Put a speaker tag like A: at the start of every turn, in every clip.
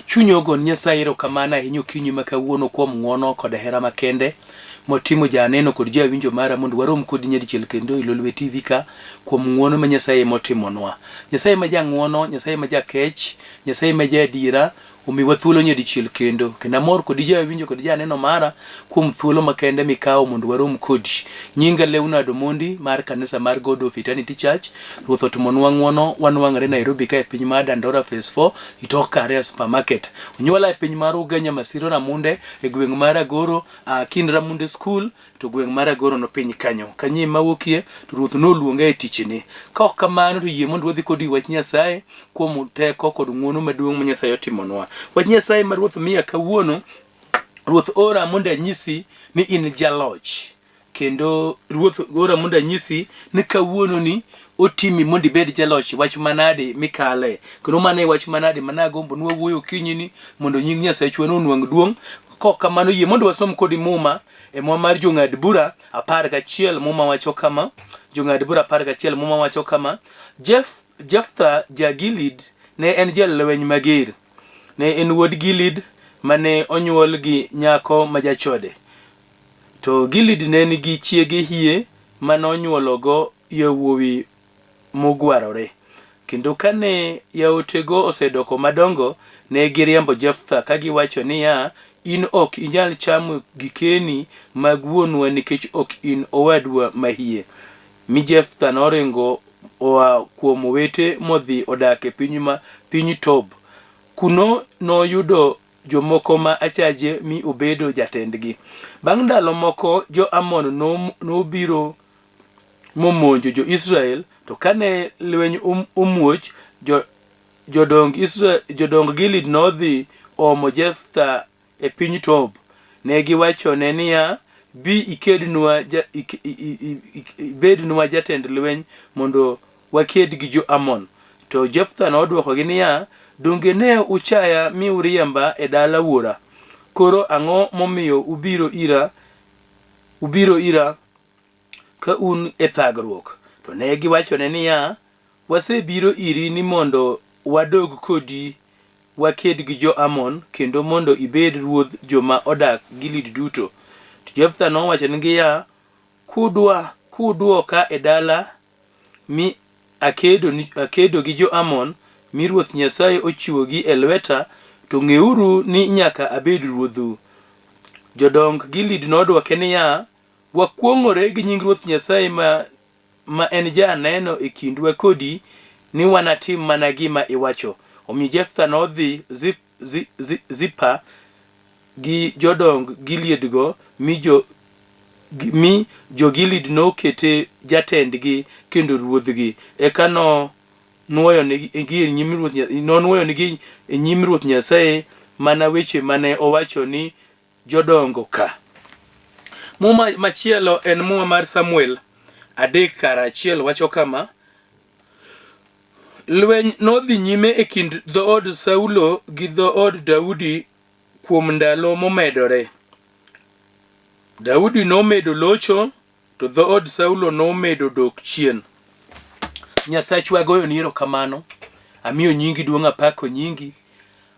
A: Chuny ogon Nyasaye erokamano ahinya okinyi ma kawuono kuom ng'wono kod hera makende motimo janeno kod jawinjo mara mondo warom kodi nyadichiel kendo e Lolwe TV ka kuom ng'wono ma Nyasaye motimonwa. Nyasaye ma jang'wono, Nyasaye ma jakech, Nyasaye ma jaadiera omiwa thuolo nyadichiel kendo. Kendo amor kodi jawinjo kod janeno mara kuom thuolo makende mikawo mondo warom kodi. Nyinga Leonard Omondi mar kanisa mar God of Eternity Church. Ruoth otimonwa ng'wono, wanwang're Nairobi ka e piny mar Dandora Phase 4 itok Karea Supermarket. Onyuola e piny mar Ugenya Masiro Ramunde e gweng' mar Agoro, uh, kind Ramunde School to gweng' mar Agoro no piny kanyo. Kanyo ema awuokie to Ruoth noluonga e tichne. Ka ok kamano to yie mondo wadhi kodi wach Nyasaye kuom teko kod ng'wono maduong' ma Nyasaye otimonwa. Wach Nyasaye ma Ruoth miya kawuono, Ruoth ora mondo anyisi ni in jaloch. Kendo Ruoth ora mondo anyisi ni kawuono ni otimi mondo ibed jaloch wach manade mikale. Kendo mano e wach manade managombo ni wawuoyo okinyi ni mondo nying Nyasachwa no onwang' duong'. Kok kamano yie mondo wasom kodi Muma e mwa mar Jong'ad bura 11 Muma wacho kama. Jong'ad bura 11 Muma wacho kama. Jeftha ja-Gilead ne en jalweny mager. Ne en wuod Gilead mane onyuol gi nyako ma jachode. To Gilead ne nigi chiege hie ma nonyuologo yawuowi mogwarore. Kendo kane yawuotego osedoko madongo, ne giriembo Jeftha ka giwacho niya, In ok inyal chamo gikeni mag wuonwa nikech ok in owadwa mahie. Mi Jeftha noringo oa kuom owete modhi odak e piny Tob. Kuno noyudo jomoko ma achaje mi obedo jatendgi. Bang' ndalo moko jo-Amon nobiro momonjo jo-Israel, to kane lweny omuoch, jodong Gilead nodhi omo Jeftha e piny Tob. Ne giwachone niya, Bi ikednwa, ibednwa jatend lweny mondo waked gi jo-Amon. To Jeftha nodwokogi niya, Donge ne uchaya mi uriemba e dala wuora? Koro ang'o momiyo ubiro ira, ubiro ira ka un e thagruok? To ne giwachone niya, Wasebiro iri ni mondo wadog kodi waked gi jo-Amon kendo mondo ibed ruodh joma odak Gilead duto. To Jeftha nowachonegi niya, Kudwa, kudwoka e dala mi akedo, akedo gi jo-Amon, mi Ruoth Nyasaye ochiwogi e lweta, to ng'euru ni nyaka abed ruodhu. Jodong Gilead nodwoke niya, Wakuong'ore gi nying Ruoth Nyasaye ma en janeno e kindwa kodi ni wanatim mana gima iwacho. Omiyo Jeftha nodhi Zipa gi jodong Gileadgo, mi jo-Gilead nokete jatendgi kendo ruodhgi. Eka nonwoyonigi e nyim Ruoth Nyasaye mana weche mane owacho ni jodongo ka. Muma machielo en muma mar Samuel 3:1 wacho kama, Lweny nodhi nyime e kind dhood Saulo gi dhood Daudi kuom ndalo momedore. Daudi nomedo locho, to dhood Saulo nomedo dok chien. Nyasachwa agoyoni erokamano, amiyo nyingi duong' apako nyingi.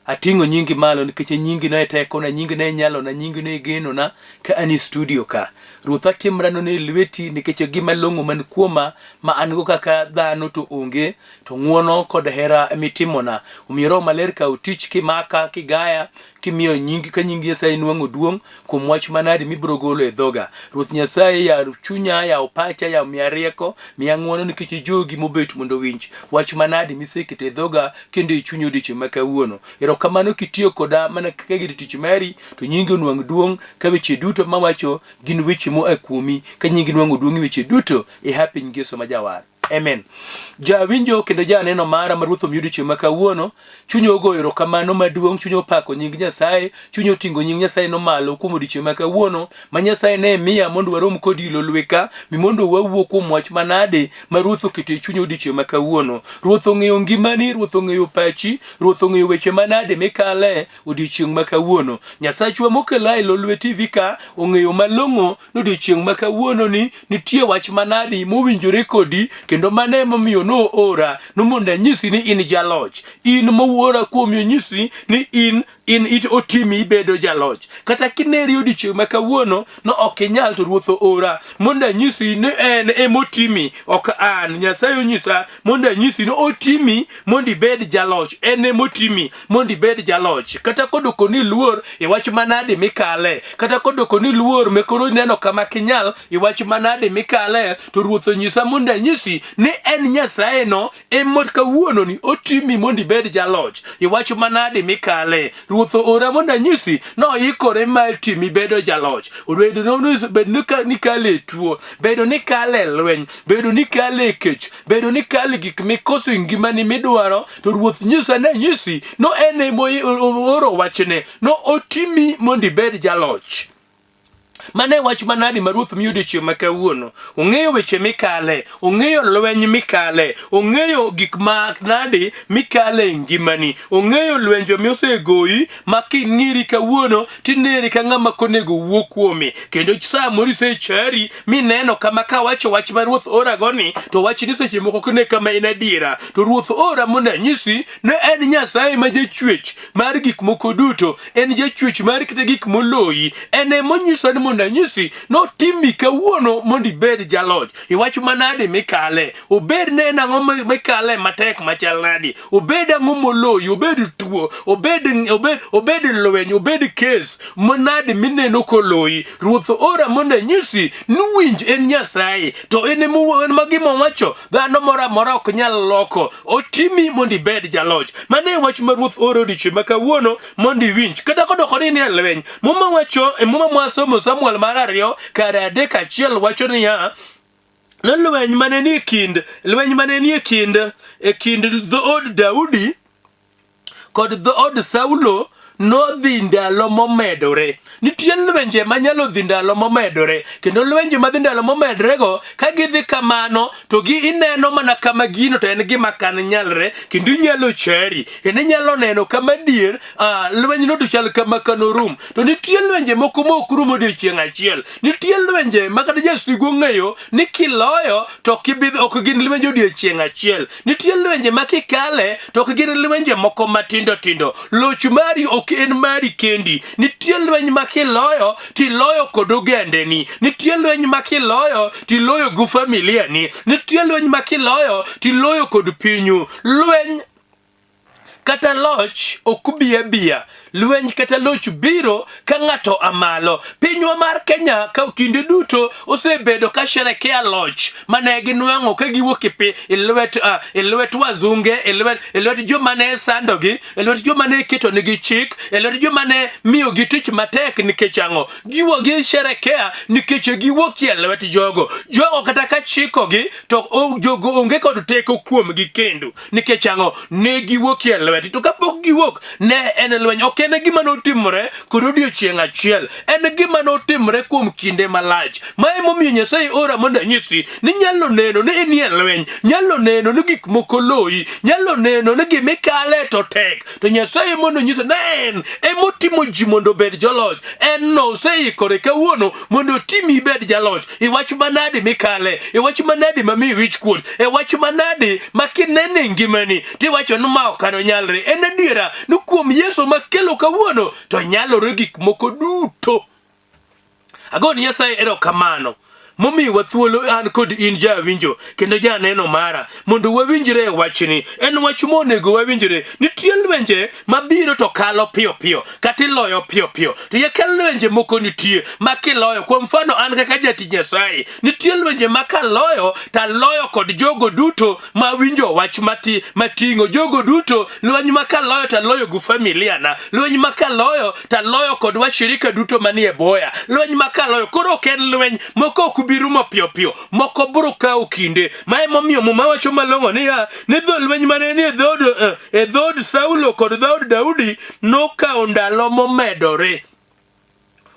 A: Ating'o nyingi malo nikech e nyingi no e tekona, nyingi no e nyalona, nyingi no e genona ka an e studio ka. Ruoth atimra nono e lweti nikech e gima long'o man kuoma ma an go kaka dhano to onge, to ng'wono kod hera emitimona. Omiyo Roho Maler kaw tich kimaka, kigaya, kimiyo nyingi ka nying Nyasaye nwang'o duong' kuom wach manadi mibiro golo e dhoga. Ruoth Nyasaye yaw chunya, yaw pacha, yaw miya rieko, miya ng'wono nikech jogi mobet mondo owinj wach manadi miseketo e dhoga kendo e chuny odiechieng' ma kawuono. Erokamano kitiyo koda mana kaka gir tich mari, to nyingi onwang' duong' ka weche duto mawacho gin weche moa kuomi, ka nyingi nwang'o duong' e weche duto e hapi nying Yesu ma Jawar. Amen. Jawinjo kendo janeno mara ma Ruoth omiyo odiechieng' ma kawuono, chunya ogoyo erokamano maduong', chunya opako nying Nyasaye, chunya oting'o nying Nyasaye no malo kuom odiechieng' ma kawuono, ma Nyasaye ne miya mondo warom kodi lolwe ka, mi mondo wawuo kuom wach manade ma Ruoth oketo e chunya odiechieng' ma kawuono. Ruoth ong'eyo ngimani, Ruoth ong'eyo pachi, Ruoth ong'eyo weche manade mikale odiechieng' ma kawuono. Nyasachwa mokela e Lolwe TV ka ong'eyo malong'o ni odiechieng' ma kawuono ni nitie wach manadi mowinjore kodi kendo Kendo mano emomiyo noora no mondo anyisi ni in jaloch. In mowuora kuomi onyisi ni in in it otimi ibedo jaloch. Kata kineri odiechieng' ma kawuono no ok inyal to Ruoth oora mondo anyisi ni en emotimi ok an. Nyasaye onyisa mondo anyisi ni otimi mondo ibed jaloch. En emotimi mondo ibed jaloch. Kata kodoko ni luor iwach manadi mikale. Kata kodoko ni luor mekoro ineno kama kinyal iwach manade mikale to ruoth onyisa mondo anyisi ni en Nyasaye no ema kawuono ni otimi mondo ibed jaloch iwach manade mikale ruoth oora mondo anyisi noikore mar timi bedo jaloch obedo bed ni kale e tuo bedo ni kale e lweny bedo ni kale e kech bedo ni kale gik mikoso e ngimani midwaro to ruoth nyisa ni anyisi no en ema ooro wachne no otimi mondo ibed jaloch Mano e wach manadi ma Ruoth miyo odiechieng' ma kawuono. Ong'eyo weche mikale, ong'eyo lweny mikale, ong'eyo gik ma nadi mikale e ngimani, ong'eyo lwenje mosegoyi ma king'iri kawuono tineri ka ng'ama konego wuo kuome. Kendo sa moro isechari mineno kama kawacho wach ma Ruoth orago ni to wachni seche moko ok ne kama en adiera. To Ruoth ora mondo anyisi ne en Nyasaye ma jachwech mar gik moko duto En jachwech mar kata gik moloyi. En ema onyisa ni mondo anyisi notimi kawuono mondo ibed jaloch. Iwach manade mikale? Obed ne en ang'o mikale matek machal nadi? Obed ang'o moloyi? Obed tuo, obed obed obed lweny, obed kes manade mineno koloyi. Ruoth ora mondo anyisi ni winj en Nyasaye to en ema en ma gima owacho dhano moro amora ok nyal loko. Otimi mondo ibed jaloch. Mano e wach ma Ruoth oro odiechieng' ma kawuono mondo iwinj. Kata kodoko ni nie lweny, Muma wacho e Muma mwasomo Samuel mar ariyo kar 3:1 wacho niya, ni lweny mane nie kind lweny mane nie kind e kind dhood Daudi kod dhood Saulo nodhi ndalo momedore. Nitie lwenje manyalo dhi ndalo momedore, kendo lwenje madhi ndalo momedorego ka gidhi kamano to gi ineno mana kama gino to en gima kan nyalre, kendo inyalo chari, kendo inyalo neno kama dier lwenyno to chal kama kanorum. To nitie lwenje moko ma ok rum odiechieng' achiel. Nitie lwenje ma kata jasigu ong'eyo ni kiloyo to ok gin lwenje odiechieng' achiel. Nitie lwenje ma kikale to ok gin lwenje moko matindo tindo. Loch mari ok en mari kendi. Nitie lweny ma kiloyo tiloyo kod ogendeni. Nitie lweny ma kiloyo tiloyo gi familia ni. Nitie lweny ma kiloyo tiloyo kod pinyu. Lweny kata loch ok bi abiya. Lweny kata loch biro ka ng'ato amalo. Pinywa mar Kenya ka kinde duto osebedo ka sherekea loch mane ginwang'o ka giwuok e pi e lwet e lwet wazunge e lwet e lwet joma ne sandogi e lwet joma ne ketonegi chik e lwet joma ne miyogi tich matek nikech ang'o giwuok gi sherekea nikech giwuok e lwet jogo jogo kata ka chikogi to jogo onge kod teko kuomgi kendo Nikech ang'o? Ne giwuok e lwet. To kapok giwuok, ne en lweny. Ok en gima notimore kod odiechieng' achiel. En gima notimore kuom kinde malach. Ma emomiyo Nyasaye ora mondo anyisi ni nyalo neno ni inie lweny, nyalo neno ni gik moko loyi, nyalo neno ni gima ikale to tek. To Nyasaye mondo onyisi ni en emotimo ji mondo obed joloch. En no oseikore kawuono mondo otimi ibed jaloch. Iwach manadi mikale, iwach manadi mamiyi wich kuot, e wach manadi ma kineno e ngimani tiwacho ni ma ok anonyalre. En adiera ni kuom Yesu makelo kawuono to nyalore gik moko duto. Agoni Nyasaye erokamano momiyowa thuolo an kod in jawinjo kendo janeno mara mondo wawinjre e wachni. En wach monego wawinjre. Nitie lwenje mabiro to kalo piyo piyo kata iloyo piyo piyo to yaka lwenje moko nitie ma kiloyo. Kuom mfano an kaka jatich Nyasaye, nitie lwenje ma kaloyo to aloyo kod jogo duto ma winjo wach mating'o jogo duto. Lweny ma kaloyo to aloyo gi familia na, lweny ma kaloyo to aloyo kod washirika duto manie boya, lweny ma kaloyo. Koro ok en lweny moko ok bi rumo piyo piyo, moko biro kawo kinde. Ma emomiyo Muma wacho malong'o niya ni dho lweny mane nie e dhood Saulo kod dhood Daudi nokawo ndalo momedore.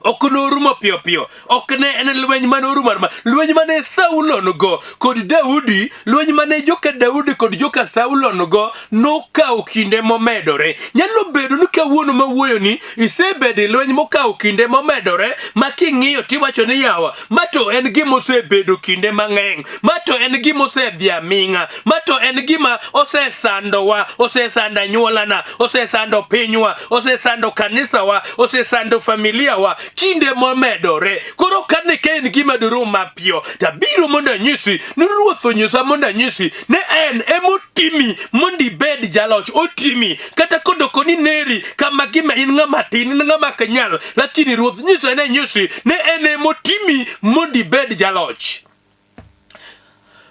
A: Ok norumo piyo piyo. Ok ne en lweny mane orumo aruma. Lweny mane Saulo nigo kod Daudi, lweny mane joka Daudi kod joka Saulo nigo nokawo kinde momedore. Nyalo bedo ni kawuono mawuoyoni isebedo e lweny mokawo kinde momedore ma king'iyo tiwacho ni yawa, ma to en gima osebedo kinde mang'eny, ma to en gima osedhi aming'a, ma to en gima osesandowa, osesando anyuolana, osesando pinywa, osesando kanisawa, osesando familiawa kinde momedore. Koro kane ka en gima dorum mapiyo, tabiro mondo anyisi ni Ruoth onyisa mondo anyisi ne en emotimi mondo ibed jaloch, otimi kata kodoko ni neri kama gima in ng'ama tin, in ng'ama ok nyal, lakini Ruoth nyisa ne nyisi ne en emotimi mondo ibed jaloch.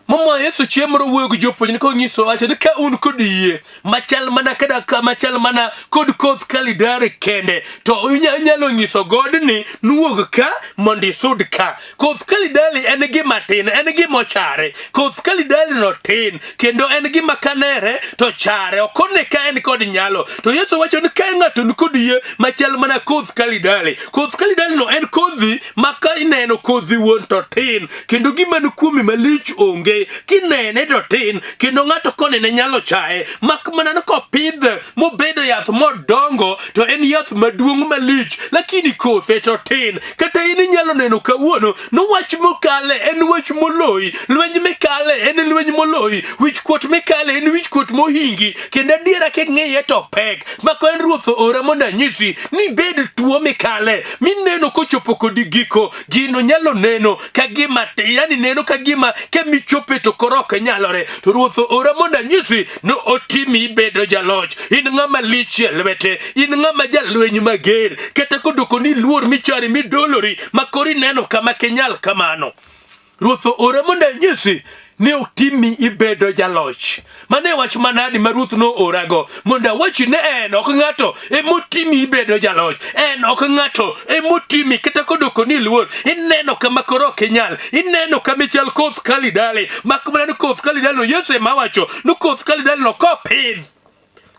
A: Momoyo Yesu chieng' moro wuoyo gi jopuonjne konyiso wacho ni ka un kod yie machal mana kada ka machal mana kod koth kalidare kende to inyalo nyiso godni nuwuog ka mondo isud ka. Koth kalidali en gima tin, en gima ochare. Koth kalidali no tin kendo en gima kanere to chare ok one ka en kod nyalo. To Yesu wacho ni ka ng'ato ni kod yie machal mana koth kalidali. Koth kalidali no en kodhi ma ka ineno kodhi wuon to tin kendo gima ni kuomi malich onge kinene to tin kendo ng'ato konene nyalo chaye mak mana ni kopidhe mobedo yath modongo to en yath maduong' malich lakini kothe to tin kata in inyalo neno kawuono no wach mokale en wach moloyi lweny mikale en lweny moloyi wich kuot mikale en wich kuot mohingi kendo adiera king'iye to pek mako en ruoth oora mondo anyisi ni bed tuo mikale mineno kochopo kodi giko gino nyalo neno ka gima yani neno ka gima kemichope to koro ok nyalore to ruoth oora mondo anyisi ni otimi ibedo jaloch in ng'ama lich e lwete in ng'ama jalweny mager kata kodoko ni luor michari midolori ma koro ineno kama kinyal kamano Ruoth oora mondo anyisi ni otimi ibedo jaloch. Mano e wach manadi ma Ruoth noorago mondo awachi ne en ok ng'ato emotimi ibedo jaloch. En ok ng'ato emotimi kata kodoko ni luor ineno kama koro ok inyal. Ineno kama ichal koth kalidali. Mak mana ni koth kalidali no Yesu ema wacho ni koth kalidali no kopidh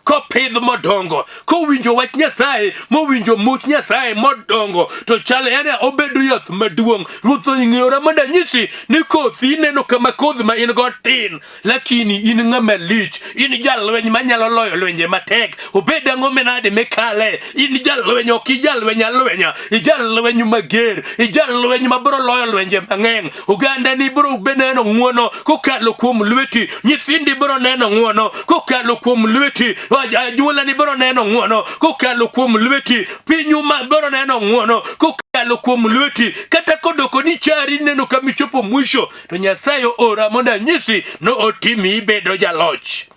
A: kopidh modongo kowinjo wach Nyasaye mowinjo much Nyasaye modongo to chal en obedo yath maduong'. Ruoth ong'iyora mondo anyisi ni kothi ineno kama kodhi ma in go tin, lakini in ng'ama lich, in jalweny manyalo loyo lwenje matek. Obed ang'o manade mikale, in jalweny, ok ijalweny alwenya, ijalweny mager, ijalweny mabiro loyo lwenje mang'eny. Ogandani biro be neno ng'wono kokalo kuom lweti, nyithindi biro neno ng'wono kokalo kuom lweti, anyuolani biro neno ng'wono kokalo kuom lweti, pinyu ma biro neno ng'wono kokalo kuom lweti. Kata kodoko ni chari neno kama ichopo mwisho, to Nyasaye oora mondo anyisi ni otimi ibedo jaloch.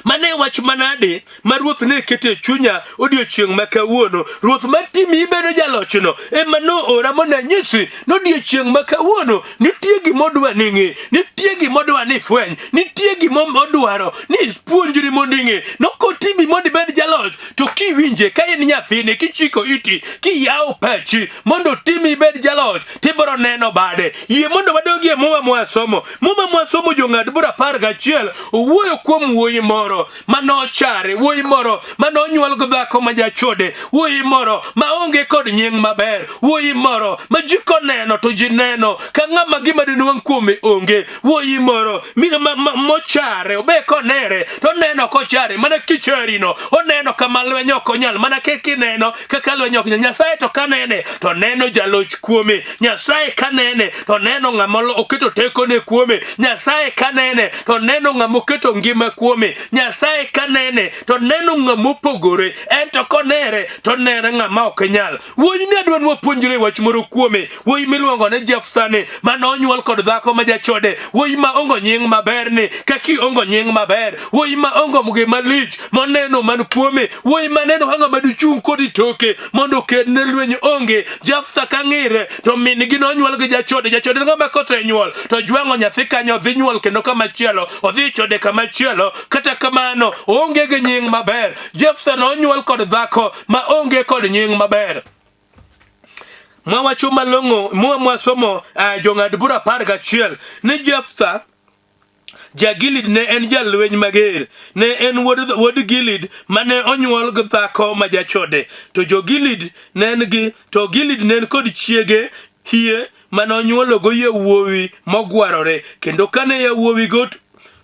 A: Mano e wach manade ma ruoth ne keto e chunya odiechieng' ma kawuono. Ruoth mar timi ibedo jalochno ema noora mondo anyisi ni odiechieng' ma kawuono nitie gima odwa ni ing'e, nitie gima odwa ni ifweny, nitie gima odwaro ni ipuonjri mondo ing'e. Nokotimi mondo ibed jaloch, to kiwinje ka in nyathine, kichiko iti, kiyawo pachi mondo otimi ibed jaloch, tibiro neno bade. Yie mondo wadogie Muma mwasomo. Muma mwasomo Jong'ad bura 11 owuoyo kuom wuoyi moro ma nochare, wuoyi moro ma nonyuol gi dhako ma jachode, wuoyi moro ma onge kod nying maber, wuoyi moro ma ji koneno to ji neno ka ng'ama gima dinwang' kuome onge, wuoyi moro mochare, obe konere to oneno kochare mana kicharino, oneno kama lweny ok onyal, mana kaka ineno kaka lweny ok nyal. Nyasaye to kanene to neno jaloch kuome. Nyasaye kanene to neno ng'ama oketo tekone kuome. Nyasaye kanene to neno ng'ama oketo ngima kuome. Nyasaye kanene to neno ng'ama opogore. En to konere to nere ng'ama ok nyal. Wuoyi ni adwa ni wapuonjre wach moro kuome. Wuoyi miluongo ni Jeftha ni mane onyuol kod dhako ma jachode. Wuoyi ma ongo nying maber ni kaki ongo nying maber. Wuoyi ma ongo gima lich moneno man kuome. Wuoyi maneno ka ng'ama dichung' kod toke mondo oked ne lweny onge. Jeftha ka ng'ire to min gi nonyuol gi jachode. Jachode ng'ama kosenyuol to jwang'o nyathi kanyo odhi nyuol kendo kama chielo, odhi chode kama chielo. Kata kamano oonge gi nying maber. Jeftha nonyuol kod dhako ma onge kod nying maber. Mwawacho malong'o, mwa mwasomo jong'ad bura 11 ni Jeftha. Ja-Gilead ne en jalweny mager. Ne en wuod, wuod Gilead mane onyuol gi dhako ma jachode. To jo-Gilead ne en gi, to Gilead ne en kod chiege hie mane onyuologo yawuowi mogwarore. Kendo kane yawuowigo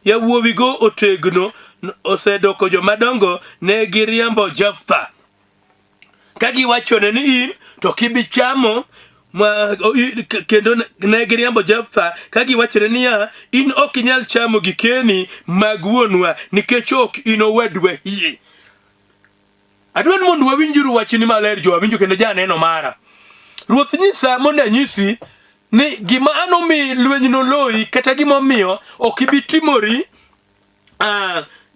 A: yawuowigo otegno osedoko jomadongo, ne giriembo Jeftha ka giwachone ni in to kibi chamo ma, kendo ne giriembo Jeftha ka giwachone niya, in ok inyal chamo gikeni mag wuonwa nikech ok in owadwa hie. Adwa ni mondo wawinjuru wachni maler jowawinjo kendo janeno mara. Ruoth nyisa mondo anyisi ni gima an omi lweny noloyi kata gima omiyo ok ibi timori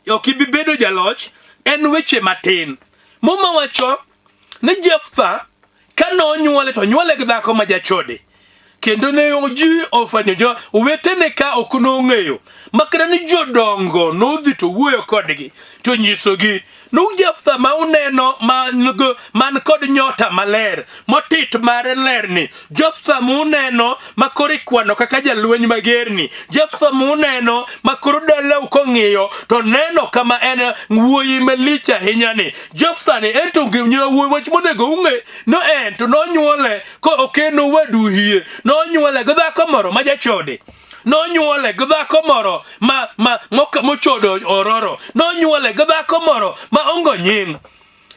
A: ok ibi bedo jaloch en weche matin. Muma wacho ni Jeftha ka nonyuole to onyuole gi dhako ma jachode kendo ne ji ofwenyo jo owetene ka ok nong'eyo makata ni jodongo nodhi to wuoyo kodgi to nyisogi ni Jeftha ma uneno man kod nyota maler motit mare lerni Jeftha muneno ma koro ikwano kaka jalweny magerni Jeftha muneno ma koro dalau kong'iyo to neno kama en wuoyi malich ahinya ni Jeftha ni en to wuoyi wach monego ung'e no en to nonyuole ko ok en owadu hie nonyuole gi dhako moro ma jachode nonyuole gi dhako moro ma ma mochodo ororo nonyuole gi dhako moro ma ongo nying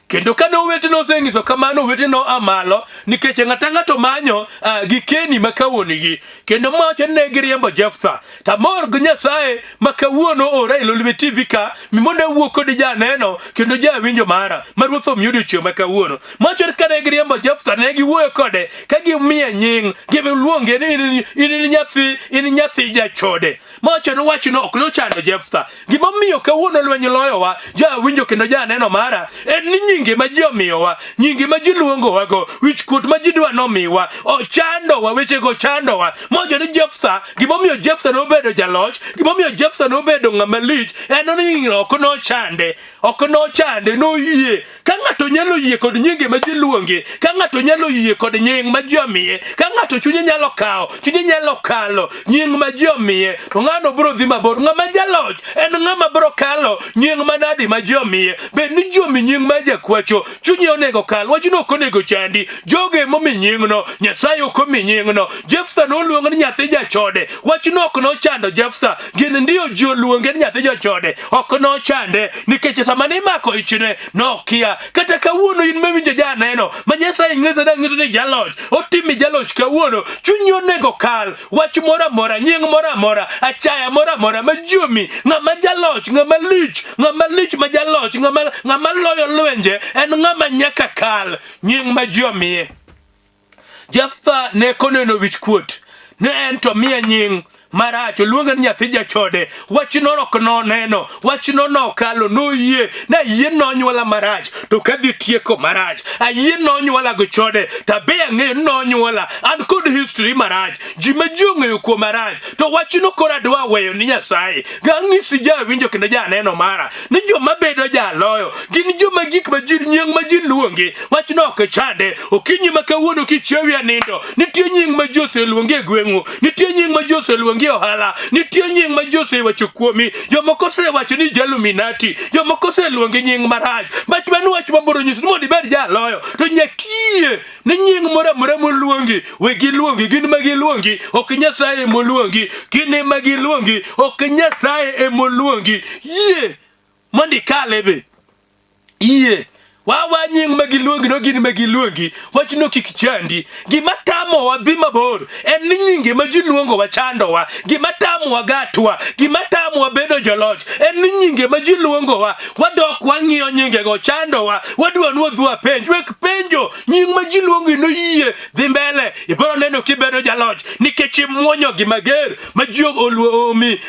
A: Kendo kane owetene osenyiso kamano, owetene noa malo nikech ng'ato ang'ato manyo gikeni ma kawuonigi. Kendo mawacho ni ne giriembo Jeftha. Tamor gi Nyasaye ma kawuono ora e Lolwe TV ka mi mondo awuo kodi janeno kendo jawinjo mara ma Ruoth omiyo odiechieng' ma kawuono. Mawacho ni kane giriembo Jeftha ne giwuoyo kode ka gimiye nying, giluonge ni in nyathi, in nyathi jachode. Mawacho ni wachno ok nochando Jeftha. Gimomiyo kawuono lweny loyowa, jawinjo kendo janeno mara, en ni nyinge ma ji omiyowa, nyinge ma ji luongowago, wichkuot ma ji dwa nomiwa, ochandowa, wechego chandowa. Mowacho ni Jeftha, gimomiyo Jeftha nobedo jaloch, gimomiyo Jeftha nobedo ng'ama lich, en ni ok nochande, ok nochande, noyie Ka ng'ato nyalo yie kod nyinge ma ji luonge, ka ng'ato nyalo yie kod nying ma ji omiye, ka ng'ato chunye nyalo kawo, chunye nyalo kalo nying ma ji omiye, to ng'ano biro dhi mabor. Ng'ama jaloch en ng'ama biro kalo nying manadi ma ji omiye. Bed ni ji omi nying mar jakwacho, chunye onego kal, wachno ok onego chandi. Jogo emomi nyingno, Nyasaye ok omi nyingno. Jeftha noluong ni nyathi jachode, wachno ok nochando Jeftha. Gin ndiyo ji oluonge ni nyathi jochode, ok nochande nikech sama nimako ichne nokia. Kata kawuono in mawinjo janeno ma Nyasaye ng'isa da ng'iso ni jaloch, otimi jaloch kawuono, chunyi onego kal wach moro amora, nying moro amora, achaya moro amora ma ji omi, ng'ama jaloch, ng'ama lich, ng'ama lich ma jaloch, ng'ama ng'ama loyo lwenje en ng'ama nyaka kal nying ma ji omiye. Jeftha ne koneno wich kuot, ne en to miye nying marach, oluonge ni nyathi jachode. Wachno ok noneno, wachno nokalo, noyie na ayie nonyuola marach to kadhi tieko marach, ayie nonyuola gi chode to abe ang'eyo ni nonyuola an kod history marach, ji ma ji ong'eyo kuom marach, to wachno koro adwa weyo ni Nyasaye. Gang'isi jawinjo kendo janeno mara ni joma bedo jaloyo gin joma gik ma ji nying ma ji luongi wachno ok chande okinyi ma kawuono kichiewi e nindo nitie nying ma ji oseluongi e gweng'u nitie nying ma ji oseluongi e ohala nitie nying ma ji osewacho kuomi jomoko osewacho ni jaluminati jomoko oseluongi nying marach mach mano wach maboro nyiso ni mondo ibed jaloyo to nyakiye ni nying moro amora moluongi we giluongi gin ma giluongi ok nyasaye emoluongi gin ema giluongi ok nyasaye emoluongi yie mondo ikale be yie wawa nying ma giluongi no gin ma giluongi wachno kik chandi gima tamowa dhi mabor en ni nyinge ma ji luongowa chandowa gima tamowa gatwa gima tamowa bedo joloch en ni nyinge ma ji luongowa wadok wang'iyo nyingego chandowa wadwa ni wadhi wapenj wek penjo nying ma ji luongi noyie dhi mbele ibiro neno kibedo jaloch nikech imuonyo gimager ma ji omi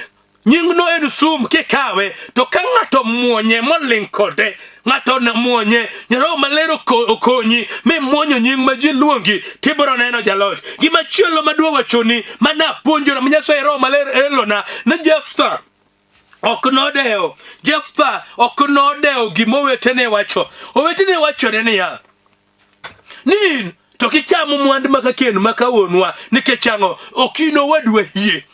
A: nyingno en sum kikawe to ka ng'ato muonye moling' kode ng'ato muonye roho maler okonyi mimuonyo nying ma ji luongi tibiro neno jaloch gimachielo madwa wachoni mana apuonjora ma nyasaye roho maler elona ni jeftha ok nodewo jeftha ok nodewo gima owetene wacho owetene wachone niya ni in to kichamo mwandu maka kendo maka wuonwa nikech ang'o ok in owadwa hie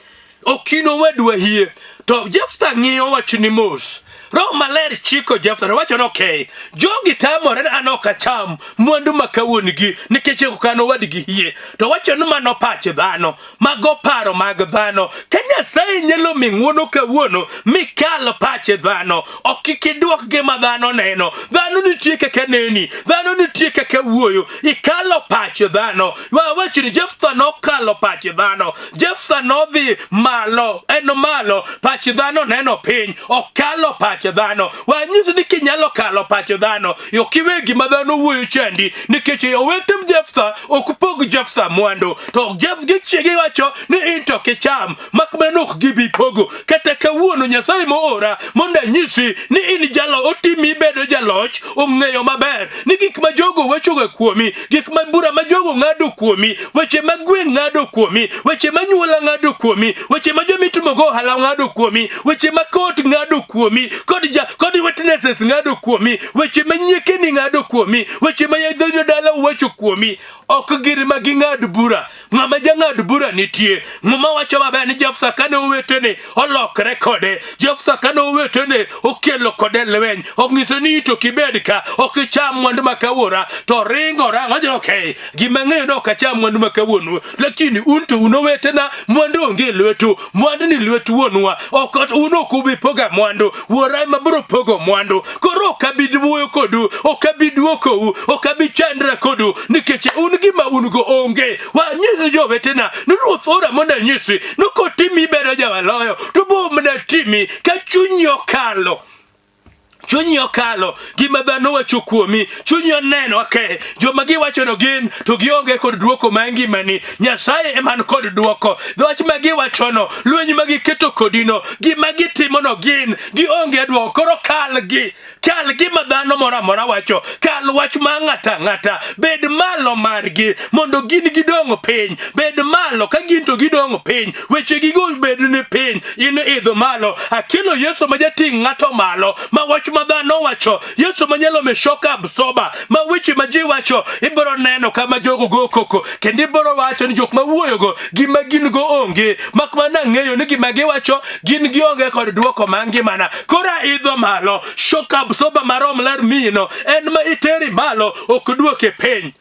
A: ok in owadwa hie To Jeftha ng'iyo wachni mos. Roho Maler chiko Jeftha to wacho ni okay, jogi tamore ni an ok acham mwandu ma kawuon-gi nikech ok an owadgi hie. To wacho ni mano pach dhano, mago paro mag dhano. Ka Nyasaye nyalo mi ng'wono kawuono mikal pach dhano, ok kik idwok gima dhano neno. Dhano nitie kaka neni, dhano nitie kaka wuoyo, ikalo pach dhano. Wawach ni Jeftha nokalo pach dhano. Jeftha nodhi malo, en malo, pach dhano neno piny, okalo pach dhano. Wanyis ni kinyalo kalo pach dhano, ok iwe gima dhano wuoyo chandi, nikech owete Jeftha ok pog Jeftha mwandu, to Jeff gi chiege wacho ni in to kicham, mak mana ok gibi pogo. Kata kawuono Nyasaye moora mondo anyisi ni in jalo otimi ibedo jaloch, ong'eyo maber ni gik ma jogo wachoga kuomi, gik ma bura ma jogo ng'ado kuomi, weche ma gweng' ng'ado kuomi, weche ma nyuola ng'ado kuomi, weche ma joma itimogo ohala ng'ado kuomi, weche ma kot ng'ado kuomi, kod ja kod witnesses ng'ado kuomi, weche ma nyiekeni ng'ado kuomi, weche ma jodala wacho kuomi, ok gin ma ging'ad bura. Ng'ama jang'ad bura nitie. Muma wacho maber ni Jeftha kane owetene olokre kode, Jeftha kane owetene okelo kode lweny, onyiso ni to kibed ka ok icham mwandu ma kawuora, to ringo rango wacho okay, gima ng'eyo ni ok acham mwandu ma kawuonu, lakini un to un owetena, mwandu onge e lwetu, mwandu ni lwet wuonwa, ok un ok ubi poga mwandu, wuora ema biro pogo mwandu. Koro ok abi wuoyo kodu, ok abi dwokou, ok abi chandra kodu, nikech un gima un go onge. Wanyis jowetena ni Ruoth ora mondo anyisi ni kotimi ibedo jawaloyo, to bo mana timi ka chunyi okalo chunyi okalo gima dhano wacho kuomi chunyi oneno okay joma giwachono gin to gionge kod dwoko ma ngimani nyasaye ema ni kod dwoko wach ma giwachono lweny ma giketo kodino gima gitimono gin gionge dwoko koro kalgi kal gima dhano moro amora wacho kal wach ma ng'ato ang'ata bed malo margi mondo gin gidong' piny bed malo ka gin to gidong' piny wechegigo bed ni piny in idho malo akelo yesu ma jating' ng'ato malo ma wach ma dhano wacho yesu ma nyalo mishoka absoba ma weche ma ji wacho ibiro neno kama jogo go koko kendo ibiro wacho ni jok ma wuoyogo gima gin go onge mak mana ng'eyo ni gima giwacho gin gionge kod dwoko ma ngimana koro aidho malo shock absorber marom ler miyino en ma iteri malo ok duoke piny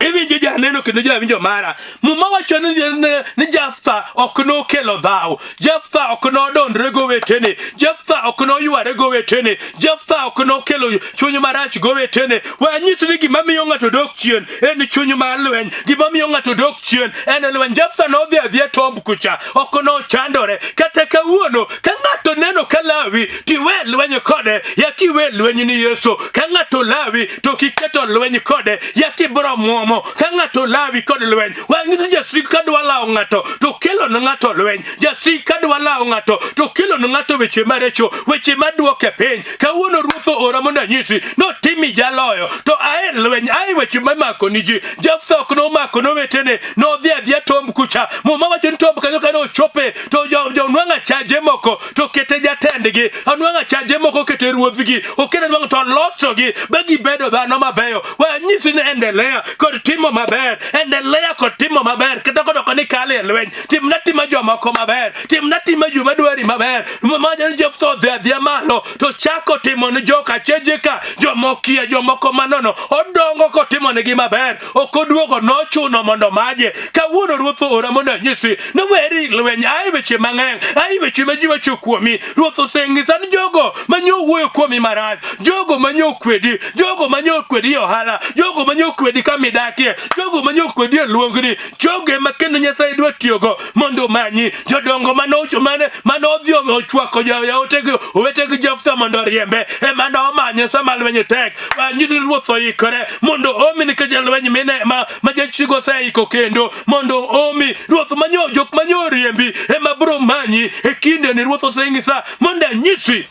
A: iwinjo janeno kendo jawinjo mara muma wacho ni, ni, ni Jeftha ok nokelo dhaw Jeftha ok nodondre gowetene Jeftha ok noyware gowetene Jeftha ok nokelo chuny marach gowetene wanyis ni gima miyo ng'ato dok chien en chuny mar lweny gima miyo ng'ato dok chien en lweny Jeftha nodhi adhiya tomb kucha ok nochandore kata kawuono ka ng'ato neno ka lawi tiwe lweny kode yakiwe lweny ni Yesu ka ng'ato lawi to kiketo lweny kode yakibro muomo ka ng'ato lawi kod lweny wanyiso jasik ka dwa lawo ng'ato to kelo ne ng'ato lweny jasik ka dwa lawo ng'ato to kelo ne ng'ato weche maricho weche maduoke piny Kawuono Ruoth oora mondo anyisi notimi jaloyo to ae lweny ae weche mamako ni ji. Jeftha ok nomako nowetene, nodhi adhiya tomb kucha. Muma wacho ni tomb kanyo kane ochope to jonwang'o achaje moko to kete jatendgi, onwang'o achaje moko kete ruodhgi, okete nwang'o to olosogi ba gibedo dhano mabeyo. Wanyisi ni endelea kod timo maber, endelea kod timo maber kata kodoko ni kale e lweny, timna tima jomoko maber. Timna tima joma dwari maber. Muma wacho ni Jeftha odhi adhiya malo to chako timo ne joka cheje ka jomokia jomoko manono odongo kotimonegi maber ok oduogo nochuno mondo maje kawuono ruoth oora mondo anyisi ni weri lweny ae weche mang'eny ae weche ma ji wacho kuomi ruoth oseng'isa ni jogo manyo wuoyo kuomi marach jogo manyo kwedi jogo manyo kwedi e ohala jogo manyo kwedi kama idakie jogo manyo kwedi e luongni jogo ema kendo Nyasaye dwa tiyogo mondo omanyi jodongo mane mane odhi ochwako jaotegi owetegi Jeftha mondo oriembe ema nomanye sama lweny tek wanyis ni ruoth oikore mondo omi nikech lweny mine ma, ma jachigo oseiko kendo mondo omi ruoth manyo jok manyo oriembi ema biro manyi e kinde ni ruoth oseng'isa mondo anyisi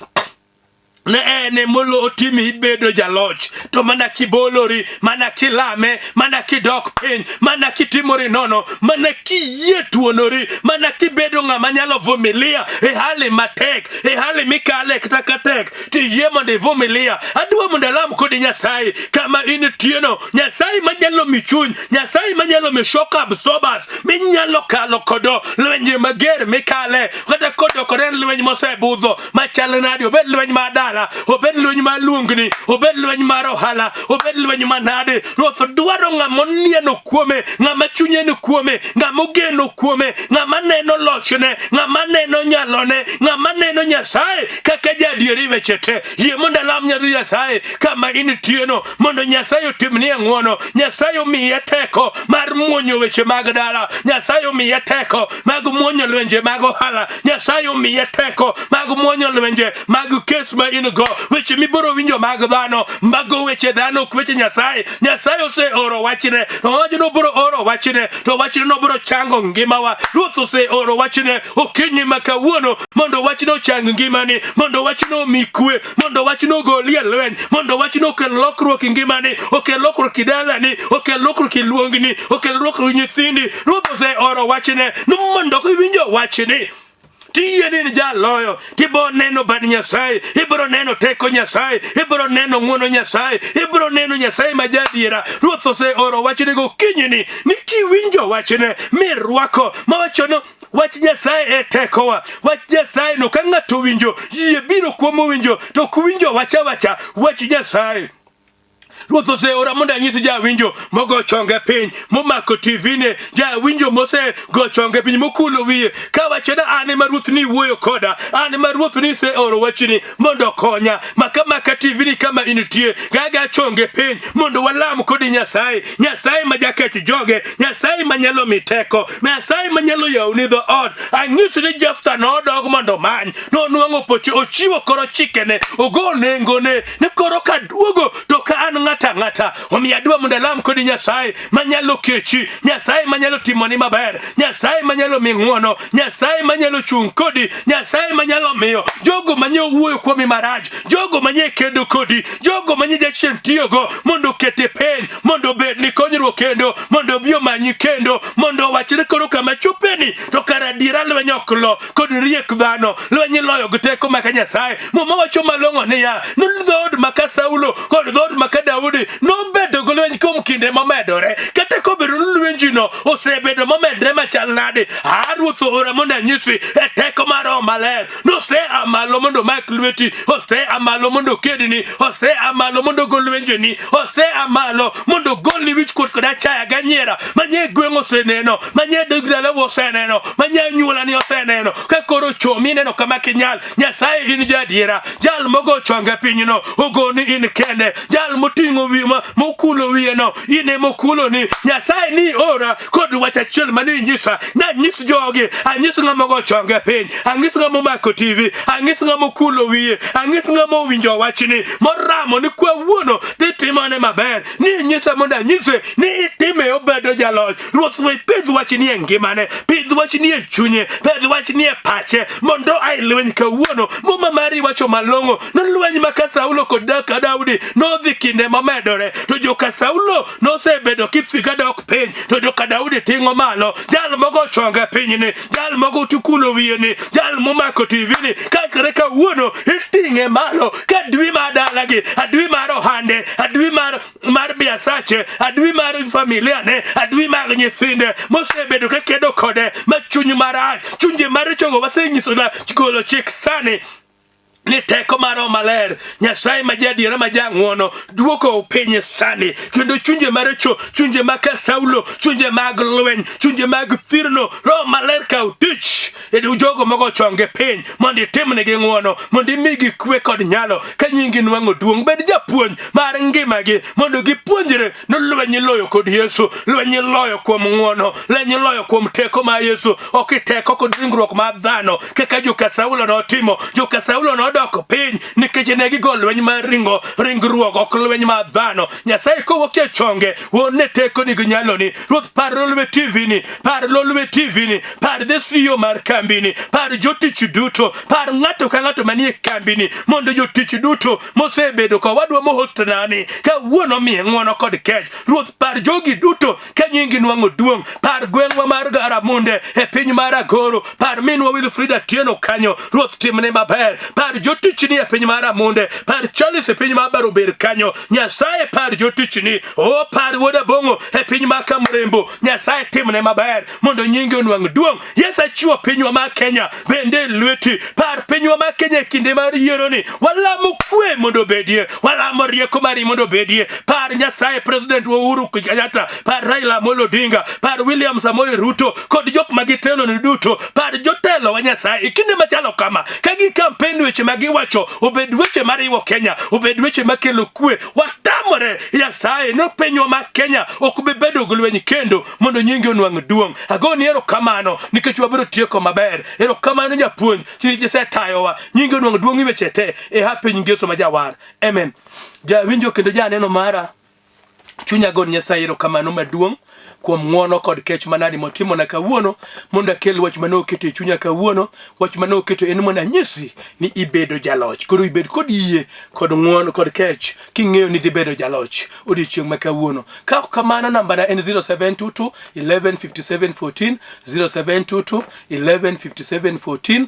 A: Ne en emolo otimi ibedo jaloch, to mana kibolori, mana kilame, mana kidok piny, mana kitimori nono, mana kiyie tuonori, mana kibedo ng'ama nyalo vumilia e hali matek, e hali mikale kata ka tek, tiyie mondo ivumilia. Adwa mondo alam kodi Nyasaye kama intieno, Nyasaye manyalo mi chuny, Nyasaye manyalo mi shock absorbers, minyalo kalo kodo lwenje mager mikale, kata kodokore en lweny mosebudho machal nadi, obed lweny mar dala, obed lweny mar luongni, obed lweny mar ohala, obed lweny manade. Ruoth dwaro ng'ama onieno kuome, ng'ama chunye ni kuome, ng'ama ogeno kuome, ng'ama neno lochne, ng'ama neno nyalone, ng'ama neno Nyasaye kaka jaadieri weche te. Yie mondo alam Nyasaye kama intieno, mondo Nyasaye otimnie ng'wono, Nyasaye omiye teko mar muonyo weche mag dala, Nyasaye omiye teko mag muonyo lwenje mag ohala, Nyasaye omiye teko mag muonyo lwenje mag kes ma in go, weche mibiro winjo mag dhano, mago weche dhano ok weche Nyasaye. Nyasaye oseoro wachne, to wachno obiro oro wachne, to wachne nobiro chango ngimawa. Ruoth oseoro wachne okinyi ma kawuono mondo wachno ochang ngimani, mondo wachno omi kwe, mondo wachno ogolie lweny, mondo wachno okel lokruok e ngimani, okel lokruok e dalani, okel lokruok e luongni, okel lokruok e nyithindi. Ruoth oseoro wachne ni mondo kiwinjo wachni tiyie ni in jaloyo, tibiro neno bad Nyasaye, ibiro neno teko Nyasaye, ibiro neno ng'wono Nyasaye, ibiro neno Nyasaye ma jaadiera. Ruoth oseoro wachne gokinyini ni kiwinjo wachne mirwako mawacho ni wach Nyasaye e tekowa. Wach Nyasaye no ka ng'ato owinjo, yie biro kuom owinjo, to ok winjo wach awacha wach Nyasaye. Ruoth oseora mondo anyis jawinjo mogo chonge piny, momako TV ne, jawinjo mosego chonge piny, mokulo wiye, kawacho ni an ema Ruoth ni wuoyo koda, an ema Ruoth ni iseoro wachni mondo okonya. Maka maka TV ni kama intie, gaga chonge piny mondo walam kodi Nyasaye, Nyasaye ma jakech joge, Nyasaye manyalo mi teko, Nyasaye manyalo yawoni dho ot. Anyisi ni Jeftha nodog mondo omany, nonwang'o poche, ochiwo koro chikene, ogo nengone ni koro kaduogo to ka an ng'ata ang'ata. Omiyo adwa mondo alam kodi Nyasaye manyalo kechi, Nyasaye manyalo timoni maber, Nyasaye manyalo mi ng'wono, Nyasaye manyalo chung' kodi, Nyasaye manyalo miyo jogo manye owuoyo kuomi marach, jogo manye kedo kodi, jogo manye jachien tiyogo mondo okete piny, mondo obed ni konyruok kendo, mondo obi omanyi kendo, mondo owach ni koro kama chopeni to kara adiera lweny ok lo kod riek dhano, lweny iloyo gi teko maka Nyasaye. Muma wacho malong'o niya, ni dhood maka Saulo kod dhood maka Daudi nobedo gi lweny kuom kinde momedore, kata kobedo ni lwenjino osebedo momedre machal nade. A Ruoth oora mondo anyisi e teko mar Roho Maler nosea malo mondo omak lweti, osea malo mondo okedni, osea malo mondo ogol lwenjeni, osea malo mondo ogolni wichkuot kod achaya ganyiera manye gweng' oseneno, manye dog dalau oseneno, manye anyuolani oseneno. Ka koro chomi ineno kama kinyal, Nyasaye in jaadiera, jal mogo chonge pinyno ogoni in kende, jal moting'o wi mokulo wiyeno in emokuloni. Nyasaye ni ora kod wach achiel mane inyisa, nanyis jogi, anyis ng'ama ogo chonge piny, anyis ng'ama omako TV, anyis ng'ama okulo wiye, anyis ng'ama owinjo wachni, moramo ni kawuono dhi timone maber, ni inyisa mondo anyise ni itime obedo jaloch. Ruoth we pidh wachni e ngimane, pidh wachni e chunye, pidh wachni e pache, mondo ai lweny kawuono. Muma mari wacho malong'o ni lweny ma ka Saulo kod ka Daudi nodhi kinde momedore, to joka Saulo nosebedo kithiga dok piny, to joka Daudi ting'o malo. Jal mogo chonge pinyni, jal mogo tukulo wiyeni, jal momako TV ni, kakre kawuono iting'e malo ka adui mar dalagi, adui mar ohande, adui mar biasache, adui mar familia ne, adui mag nyithinde mosebedo ka kedo kode ma chuny marach, chunje marichogo wasenyiso na golo chik sani ni teko mar Roho Maler, Nyasaye ma jaadiera ma jang'wono, duoko piny sani, kendo chunje maricho, chunje mag ka Saulo, chunje mag lweny, chunje mag thirno, Roho Maler kaw tich e jogo mogo chonge piny mondo itimnegi ng'wono, mondo imigi kwe kod nyalo ka nyingi nwang'o duong'. Bed japuonj mar ngimagi mondo gipuonjre ni lweny iloyo kod Yesu, lweny iloyo kuom ng'wono, lweny iloyo kuom teko mar Yesu, ok teko kod ringruok mar dhano kaka joka Saulo notimo. Joka Saulo nodok nodok piny nikech ne gigo lweny mar ringo ringruok ok lweny mar dhano. Nyasaye kowuok e chonge wuon ne tekoni gi nyaloni. Ruoth par Lolwe TV ni, par Lolwe TV ni, par the CEO mar kambini, par jotich duto, par ng'ato ka ng'ato manie kambini, mondo jotich duto mosebedo ka wadwa mohost nani kawuono miye ng'wono kod kech. Ruoth par jogi duto ka nyingi nwang'o duong'. Par gweng'wa mar Garamunde e piny mar Agoro, par minwa Wilfrida Tieno kanyo, Ruoth timne maber. Par jotichni e piny mar Amunde, par Charles e piny mar Barober kanyo, Nyasaye par jotichni. O par wuod Abong'o e piny mar Kamrembo, Nyasaye timne maber mondo nyingi onwang' duong'. Yesu achiwo pinywa mar Kenya bende e lweti. Par pinywa mar Kenya e kinde mar yieroni, walamo kwe mondo obedie, walamo rieko mari mondo obedie. Par Nyasaye President Uhuru Kenyatta, par Raila Amolo Odinga, par William Samoei Ruto kod jok ma gitelo ni duto. Par jotelo wa Nyasaye e kinde machalo kama, ka gi campaign weche ma giwacho obed weche mariwo Kenya, obed weche makelo kwe. Watamore Nyasaye no pinywa mar Kenya ok bi bedo gi lweny kendo, mondo nyingi onwang' duong'. Agoni erokamano nikech wabiro tieko maber. Erokamano japuonj, nikech isetayowa. Nyingi onwang' duong' e weche te e ha piny Ngeso ma jawar. Amen. Jawinjo kendo janeno mara, chunya gon Nyasaye erokamano maduong' kuom ng'wono kod kech manadi motimona kawuono mondo akel wach mane oketo e chunya kawuono. Wach mane oketo en mondo anyisi ni ibedo jaloch. Koro ibed kod yie kod ng'wono kod kech king'eyo ni dhi bedo jaloch odiechieng' ma kawuono. Ka ok kamano nambana en 0722 11 57 14, 0722 11 57 14,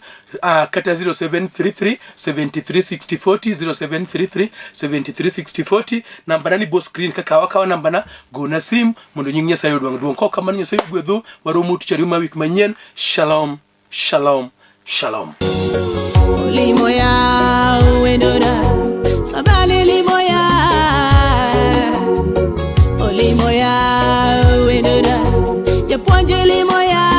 A: kata 0733 73 60 40, 0733 73 60 40. Nambana ni bo screen kaka wakawa nambana, gona sim mondo nying Nyasaye odwang' duong'. Kok kamano Nyasaye ogwedhu, waromo tich ariyo ma wik manyien. Shalom, shalom, shalom.
B: Limoya wendora abali limoya olimoya wendora japuonj limoya.